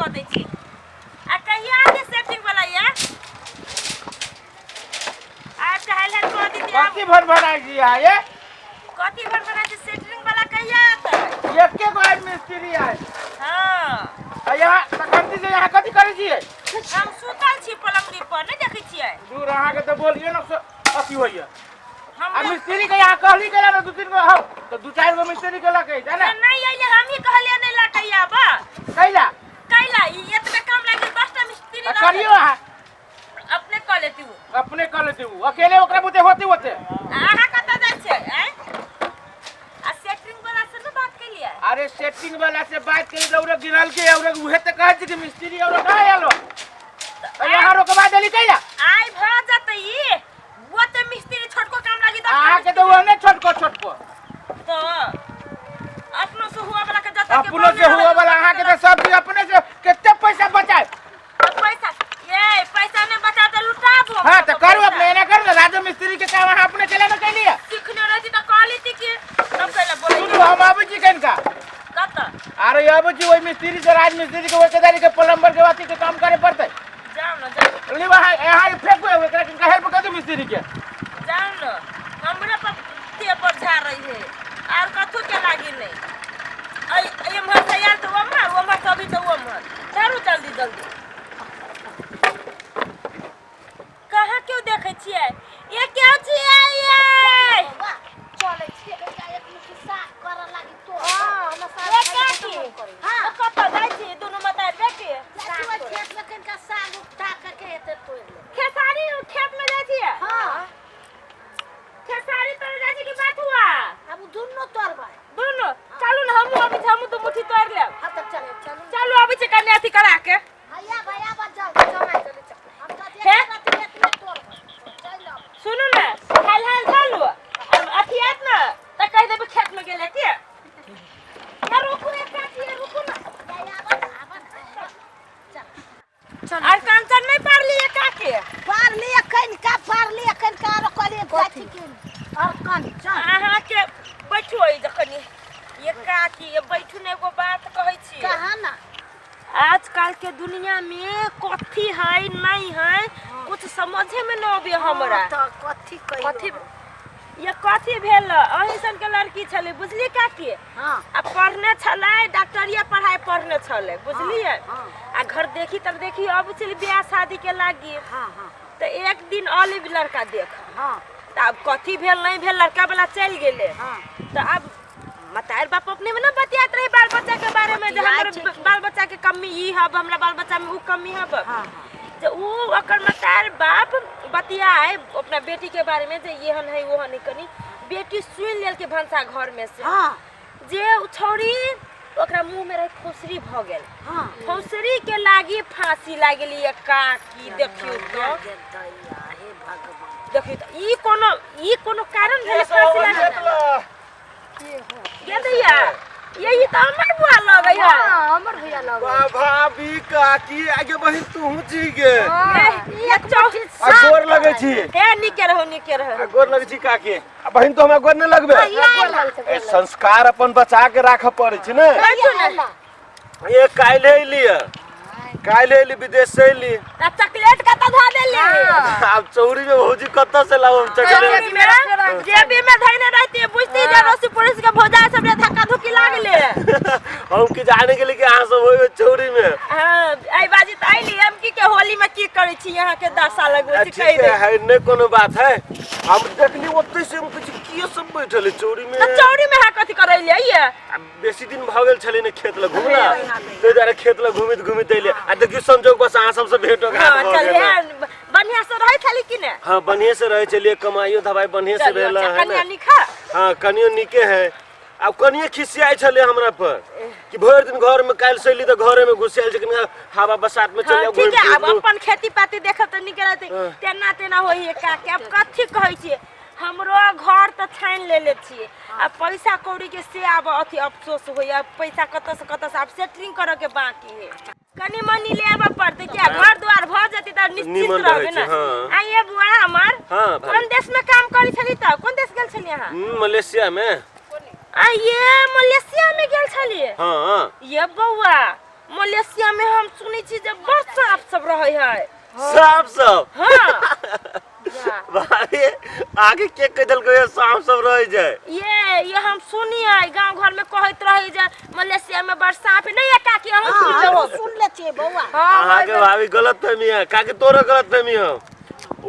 कऽ दै छी। आ कहिया आते सेटिंग वाला ये? आ टहल हल कऽ दीदी आब। कथी भर भराइ छी अहाँ ये? कथी भर भराइ छी? सेटरिंग वाला कहिया आते? एके गो आइ मिस्त्री आइ। हाँ। आ यहाँ तखन से यहाँ कथी करै छियै? हम सुतल छी पलंगड़ी पर, नहि देखै छियै? दूर अहाँके तऽ बोलिए ने अथी होइए। हम आ मिस्त्री के यहाँ कहली गेला ना दू तीन गो हौ तो दू चार गो मिस्त्री के लके जा ना। नहीं आइले, हम ही कहलिए नहीं लके आब। कैला? कैला ई एतबे काम लागे 10टा मिस्त्री आ करियो अहाँ। अपने कऽ लेती उ। अपने कऽ लेती उ, अकेले ओकरा बुते होती होते। अहाँ कतऽ जाइ छियै आँय? आ सेटरिंग वाला से ने बात केलियै? अरे सेटिंग वाला से बात करी तो उरे गिरल के उरे उहे ते कहै छै कि मिस्त्री और कहाँ आलो? तो यहाँ रोकवा देली कैला? आइ भऽ जेतै ई। वो ते मिस्त्री छोटको काम लागी दस अहाँ के तो ओहने छोटको छोटको। तो अपनो से हुआ वाला के जतऽ के अपनो से हुआ वाला अहाँ के तो सब चीज अपने से कते पैसा बचाए? तो पैसा ये पैसा नहीं बचा तो लुटा दो। हाँ तो करू अपने एना करू ना, राजू मिस्त्री के काम अहाँ अपने चला ना कैलिए। सीखने रहती तो कहली थी कि तब कैला बोले। सुनू हम आबै छी कनिका। कतऽ? अरे आबै छी ओहि मिस्त्री से, राज मिस्त्री के ओहि केदारी के प्लम्बर के अथी के काम करे पड़तै। जाओ ना जाओ। लिबा यहाँ फेंकू एकरा कनिका हेल्प कर दू मिस्त्री के। जाओ ना हमरा पर ते पर झा रही है और कथू के लागी नहीं। ऐ एम्हर से आयल तो ओम्हर, ओम्हर से अभी तो ओम्हर। धरू जल्दी जल्दी। कहाँ क्यों देखै छियै? ये क्यों छियै ये? चलै छियै बेटा, एक मुट्ठी साग करऽ लागी तो। हां, हमरा साग ये खाइ क्या के छी? मन करै। हां। तो कतऽ जाइ छी दुनू मतारी बेटी? जाइ छी ओहि खेत में कनिका साग उपटा के हेतै तोड़ि लेबै। खेसारी खेत में जाइ छियै? हां। खेसारी तोड़े जाइ छी कि बाथुआ? अब दुनू तोड़बै। दुनू? चलू ने हमहूँ अबै छी, हमहूँ दू मुट्ठी तोड़ि लेब। हां तऽ चलू चलू। चलू अबै छी कनि अथी करा के। भैया भैया बच जाओ चल चल। हम तऽ हे? एक राति एतबे तोड़बै। चलि आउ। सुनू ने, हाल हाल चलू। अब अथी आयत ने तऽ कहि देबै खेत में गेलै के। या रुकू एक काकी, या रुकू ने। आर कंचन नहीं पारली ये काकी? पारली कनिका, पारली कनिका, आरो कहलियै जाइ छी कि और कंचन। अहाँ के बैठू एहि जखनी। ये काकी, ये बैठू ने, एगो बात कहै छी। कहा ना। आजकल के दुनिया में कथी है नहीं है कुछ समझे में न आबे हमरा। तऽ कथी कहियो? कथी ये कथी भेल? अहीं सन के लड़की छलै बुझलियै काकी? हाँ। आ पढ़ने छलै, डॉक्टरिया पढ़ाई पढ़ने छलै बुझलियै? हाँ। आ घर देखी तब देखी अब छलै ब्याह शादी के लागी। हाँ हाँ। तऽ एक दिन अली लड़का देख। हाँ। तऽ आब कथी भेल नहीं भेल, लड़का वाला चलि गेलै। हाँ। तऽ आब मतार बाप अपने में ना बतियात रहे बाल बच्चा के बारे में जे बतियाइ हमर छै कि? बाल बच्चा के कमी ई हब, हमरा बाल बच्चा में ऊ कमी हब। हाँ, हाँ। जे ऊ ओकर मतार बाप बतियाए अपना बेटी के बारे में जे एहन है ओहन है, कनी बेटी सुनि लेलकै भनसा घर में से। हाँ। जे उ छौड़ी ओकरा मुंह में रहे फौसरी भ गेल। हाँ। फौसरी के लागी फांसी लागि गेली ये काकी। देखियौ तो। हे भगवान। देखियौ तो ई कोनो कारण भेलै फांसी लागे? ये दैया, ये तऽ हमर बुआ लगै है। हाँ, हमर भैया लगै। वाह भाभी काकी आगे बहिन तू छी गे। ये आ गोर लगै छी। हे नीके रहो, नीके रहो। आ गोर लगै छी काकी। आ बहिन तो हमरा गोर नहि लगबे। ए संस्कार अपन बचा के राखऽ पड़ै छै ने। बैठू ने। ये काल्हि अयली है, काल्हि अयली विदेश से अयली। आ चॉकलेट कतऽ धऽ देली? आब चौरी में भौजी कतऽ से लाबम चॉकलेट? चौरी में जेबी में धइने रहती बुझती जे अड़ोसी पड़ोसी के भौजाई सब रे धक्का धुक्की लागले। हम की जाने के लिए कि अहाँ सब होइबे चौरी में। हाँ, एहि बाजी तऽ अयली हम की के होली में की करै छी यहाँ के दशा लगबै छी ठीक कहि है, दे। है नहीं कोनो बात है। हम देखली ओतै से हम कहै छी किए सब बैठल है चौरी में? तऽ चौरी में अहाँ कथी करै लिए ये? आ बेसी दिन भऽ गेल छलै ने खेत लग घुमला, ताहि दुआरे खेत लग घुमित घुमित अयलै। आ देखियौ संजोग बस अहाँ सबसँ भेंटो घाट हाँ, भऽ चल गेल। हे, बढ़िया से रहै छली कि ने? हाँ बढ़िया से रहै छलियै, कमाइयो धमाइ बढ़िया से चलियो, भेल अच्छा, है ने। कनिया नीक है? हाँ कनियो नीके है। आब कनिये खिसियाइ छलै हमरा पर कि भरि दिन घर में काल्हि से अयली तऽ घरे में घुसियाल छै, कनि हवा बसात में चलि हाँ, जाउ ठीक है, घुमि आब फिर लू। अपन खेती पाती देखब तऽ नीक रहतै। हाँ। तेना तेना होइ है काके, आब कथी कहै छियै? हमरो घर तऽ छानि लेले छियै, आ पैसा कौड़ी के से आब अथी अफसोस होइया, पैसा कतऽ से कतऽ से आब सेटलिंग करऽ के बाकी है। कनि मनि लेबऽ पड़तै किया घर द्वार भऽ जेतै तऽ निश्चिंत निमन रहबै रहै ने। छै, हाँ। आ ये बुआ हमर, हाँ, भाई। कोन देश में काम करै छली तऽ? कोन देश गेल छली अहाँ? मलेशिया में हम सुनै छी जे बड़ सांप सब रहै है। सांप सब? हाँ। भाभी आगे के कह देलकै ये सांप सब रहै छै? ये हम सुनिए गांव घर में कहैत रहे जे मलेशिया में बड़ सांप है। नहीं है काकी, अहूँ सुन हाँ, लेबो। हमहूँ सुन ले छियै बौआ। हाँ, अहाँके भाभी गलत फहमी है, काकी तोरो गलत फहमी हो।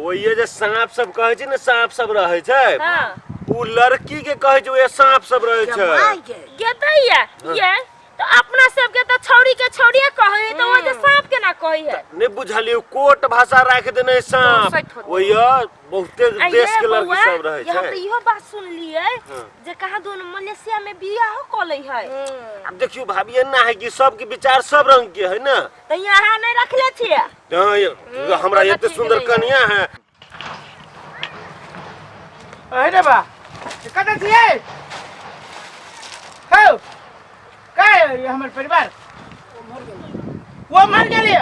ओये जे सांप सब कहै छै ने, सांप सब रहै छै, हाँ। उ लड़की के कहै छै ओये सांप सब रहै छै। माय गे। गेतैया ये तो अपना सबके तो छौड़ी के छौड़िए कहै है, तो वो जे सांप केना कहै है? नहीं बुझलियै, कोट भाषा राखि देने सांप। दोसैत होतै। ओये बहुते आ देश ये के लड़की बौआ, सब रहै ये हम छै। तो इहो बात सुनलियै हाँ। जे कहाँ दोनों मलेशिया में बियाहो कऽ लै है। आब देखियौ भाभी, एना है कि सबके विचार सब रंग के है ना। तऽ यहाँ नहीं रखले छियै? हाँ, हमरा एते सुंदर कनिया है। अरे बा, कतऽ छियै हौ? का है हमर परिवार? वो मर गेलै।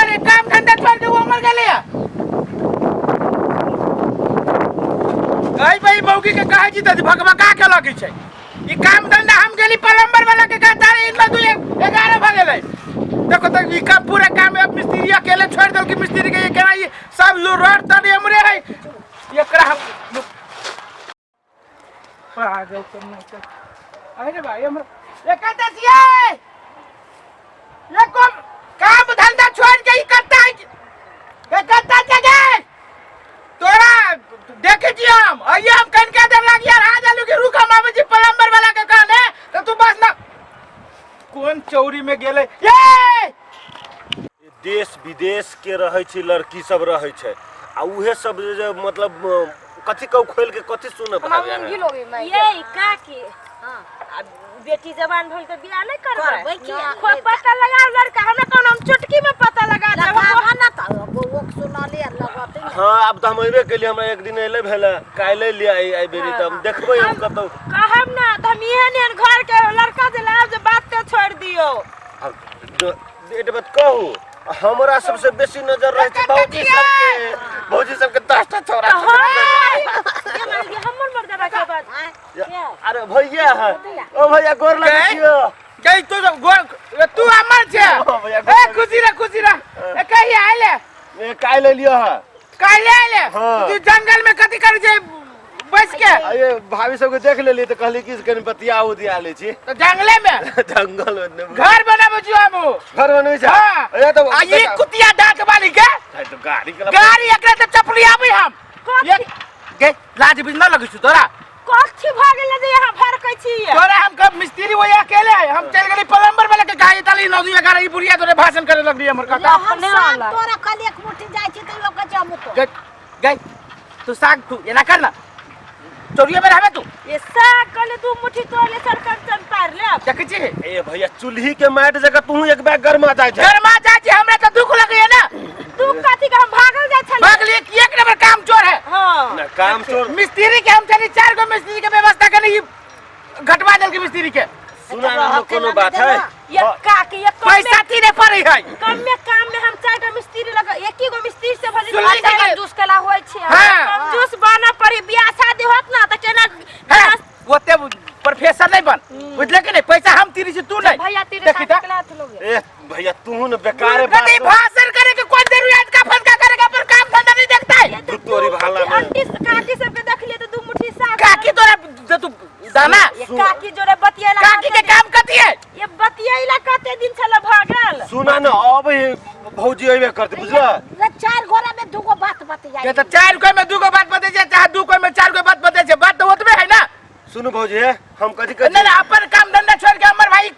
रे काम धंधा छोड़ के वो मर गेलै। गई भाई मौगी के कहै छी तऽ भकभका के लगै छै। ई काम धंधा हम गेली प्लम्बर वाला के कहता रे, इतना दू 11 भऽ गेलै। देखो तऽ ई काम पूरा काम अब मिस्त्री अकेले छोड़ देलकै। मिस्त्री के केना ई सब रोड तोड एमरे है। एकरा हम पागल सब नहीं कर। अरे भाई हमर ये कहता छियै, ये कम काम धंधा छोड़ के ई करता है। ये करता छै गे, तोरा देखे छी हम आइए। हम कनका देर लागी यार आ जालू के रुक, हम आबै छी प्लम्बर वाला के कहने। तऽ तू बस ना कोन चौरी में गेलै ये। देश विदेश के रहै छै लड़की सब रहै छै आ उहे सब जे मतलब कथी कहू, खोल के कथी सुनब भाभी अहाँ? ये काकी, हाँ। आ बेटी जवान भेल तऽ बियाह नहि करबै? करबै किया? खो पता लगा लड़का, हमरा कोनो हम चुटकी में पता लगा देब। लगाबऽ ना तऽ बौओके सुनलियै लगतै ने। हाँ, आब तऽ हम अयबे केलियै, हमरा एक दिन अयले भेलै, काल्हि लिअ एहि बेरी तऽ हम देखबै, हम कतौ कहब ना तऽ हम एहन एहन घर के लड़का जे लायब जे बाते छोड़ि दियौ। आब एक बात कहू, हमरा सबसे बेसी नजर रहै छै भौजी सबके, भौजी सबके 10टा छौड़ा। हाँ, ये मान लिअ हमर मर्दाबा के बात। अरे भैया है, ओ भैया गोर लगै छियौ। गई तू सब गोर तू हमर छे। ओ भैया, ए खुशी रह, खुशी रह। ए कहिया आइले? ए काल्हि एलियो है। काल्हि आइले? हाँ। तू जंगल में कथी करै छै बैस के? अरे भाभी सबके देख लेलियै तऽ कहली कि कनि बतिया उतिया लै छी। तऽ जंगले में? जंगल में नहि। घर बनाबै छी हम। घर बनबै छै? हाँ। ए तऽ आ ई कुतिया दांत वाली के तऽ गाड़ी के गाड़ी एकरा तऽ चपली आबै हम। कथी? गे लाज भी न लगै छौ तोरा? कथी भऽ गेलै जे यहाँ भड़कै छी? तोरा हम कब मिस्त्री वही अकेले है, हम चल गेली प्लम्बर वाला के गाड़ी ताली 9 2 11 ई बुढ़िया तोरे भाषण करे लगली हमर कथा। हम साग तोरा खाली एक मुट्ठी जाइ छी तऽ लोक कहै छै हमहूँ तो गे गे तू साग तू एना कर ना, चोरिये में रहबे तू। ये साग कहले 2 मुट्ठी तोड़ले सरकार चल पार ले। देखै छी ए भैया, चूल्ही के माटि जगह तू एक बैग गरमा जाइ छै। गरमा जाइ छी, हमरा तऽ दुख लगैया ना। दुख कथी के, हम भागल जाइ छलियै। भागलियै कि एक नंबर काम चोर है। हाँ। ना काम चोर मिस्त्री के हम चली 4 गो मिस्त्री के व्यवस्था करने ई घटवा देलकै मिस्त्री के। सुना ना, कोनो बात है। ये काकी ये कम पैसा तीने पड़ै है। कम में काम में हम 4 गो मिस्त्री लगा, एक ही गो मिस्त्री से भले सुनली अच्छा कि नहीं? कंजूस कला होय छै। हाँ। कंजूस बना पड़ी, बियाह शादी होत ना तऽ केना? हाँ, ओते प्रोफेसर नहीं बन, बुझले कि नहीं? पैसा हम तीरी छी तू नहीं। भैया तीरे देखी साथ तऽ। कला लोग। ए भैया तू न बेकार बात कभी भाषण करे के कोई जरूरत का फटका करेगा पर काम धंधा नहीं देखता है। तू तोरी भाला में। आंटी काकी सबके देखलिए तऽ 2 मुट्ठी साग। काकी तोरा जे तू दाना ये काकी जोरे बतियेला काकी के काम कथी है? ये बतियेला कते दिन छल भगल। सुना ना, अब ये भौजी अइबे करते बुझला। 4 घोड़ा में 2 गो बात बतियाई। ये तो 4 कोई में 2 गो बात बते छै, चाहे 2 कोई में 4 गो बात बते छै, बात तो ओतबे है ना। सुनू भौजी, हे हम कथी कहै नहीं नहीं, अपन काम धंधा छोड़ के हमर भाई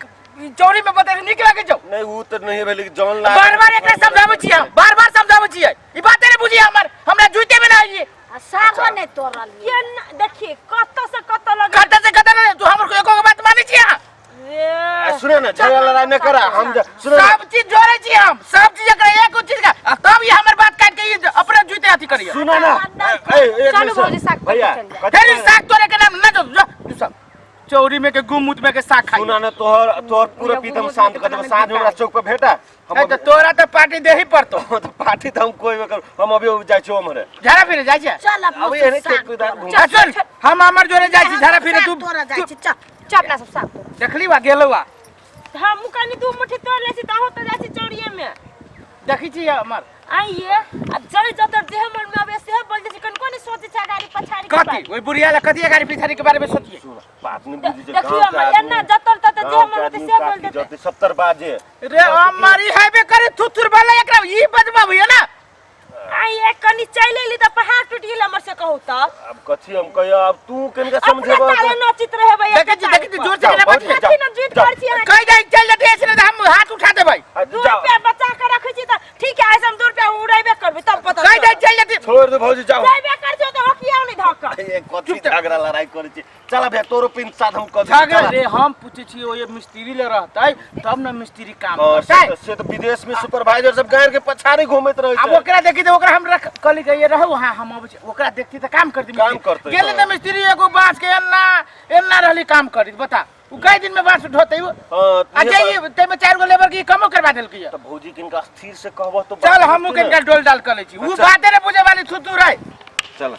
चोरी में बते निक लगे छौ। नहीं उ त नहीं भेल जौन ला। बार बार एकरा समझाबै छी हम, बार बार समझाबै छी, ई बाते नहीं बुझी हमर, हमरा जुइते में नहीं आई। आ सागो नहीं तोड़ल। ये न देखिए कत से कत लगे। कत से कत नहीं, तू हमर एको गो बात मानै छी अहाँ? ए सुने ना, झगड़ा लड़ाई न करा हम सुने ना। सब चीज जोड़े छी हम, सब चीज एकरा एको चीज का, आ तब ये हमर बात काट के ई अपने जुइते अथी करिए। सुना ना, ए एक चलू मिनट भौजी, साग तोड़ के भैया, चल जाए। कथी फिर साग तोड़े के नाम ना जो जो तू सब चौरी में के गुम मुत में के साग खाई। सुना ना, तोहर तोहर पूरा पीतम शांत कर देब, साँझ में हमरा चौक पर भेटा। हम ए, तो तोरा तो पार्टी दे ही पड़तो। तो पार्टी तो हम कोई कर, हम अभी जाइ छी ओमरे। झाड़ा फिरे जाइ छै? चल अपना अभी एने साग खेत कुदार तोड़। घूम। आ सुन, हम हमर जोरे जाइ छी झाड़ा फिरे, तू तोरा जाइ छी, चल चल अपना सब साग तोड़। देखली वा गेलो वा। हम कनी दू मुट्ठी तोड़ लै छी तऽ अहूँ तऽ जाइ छी चोरिये में। देखै छी हमर आइए आ जय जतर देह मन में आबे से बोल जाइ छी, कनको नहीं सोचै छै अगाड़ी पछाड़ी के कथी बात। ओहि बुढ़िया ला कथी अगाड़ी पिछाड़ी के बारे में सोचिए? सुन, बात नहीं बुझै छै। देखियौ गाँव के हमर आदमी, एना जतर ततर देह गाँव मन के होतै आदमी से बोल काकी देतै। जते सत्तर बाजे। रे हमारी हेबे करे थुथुर वाला, एकरा ई बजबा भैया ना। आइए कनी चलि एली तऽ पहाड़ टूटि गेल हमर से कहू तऽ। अब कथी हम कहियो? अब तू कनिका अपने समझेबा ताले नचित रहबै। देखै छी, देखै छी, जोर से केना बजबै। कथी न जिद करै छी अहाँ? कहि जाइ चल जते ऐसे हम हाथ उठा देबै। दू रुपया बचा के रखै छी तऽ ठीक है, ऐसे हम 2 रुपया उड़ेबे करबै तब पता कहि जाइ चल जते। छोड़ दे भौजी, जाओ। जाइबे कर छियौ तऽ ओकिया नहि धऽ कऽ। ए, कथी झगड़ा लड़ाई करै छी? चल भैया, तोरो पिन साथ हम कऽ दै छी, झगड़ा चल। रे, हम पूछै छी ओए मिस्त्री ले रहतै तब न मिस्त्री काम हाँ, से करतै। से तऽ विदेश में सुपरवाइजर सब गाड़ के पछाड़ी घूमैत रहै आब छै। ओकरा देखी तऽ ओकरा हम रख कहली के ये रहू, हाँ हम अबै छी। ओकरा देखती तऽ काम करती। काम करतै, गेली हाँ। तऽ मिस्त्री एगो बांस के एन्ना एन्ना रहली काम करी, बता उ कई दिन में बांस ढोतै उ? हाँ, आ इहे जे ई ताहिमे चारि गो लेबर के ई कमो करवा देलकै तऽ भौजी किनका स्थिर से कहबह तो चल बात हमहूँ बुझतै कनिका ने। डोल डाल कर लै छी, उ अच्छा। बाते नहि बुझे वाली थुथुर है। चल।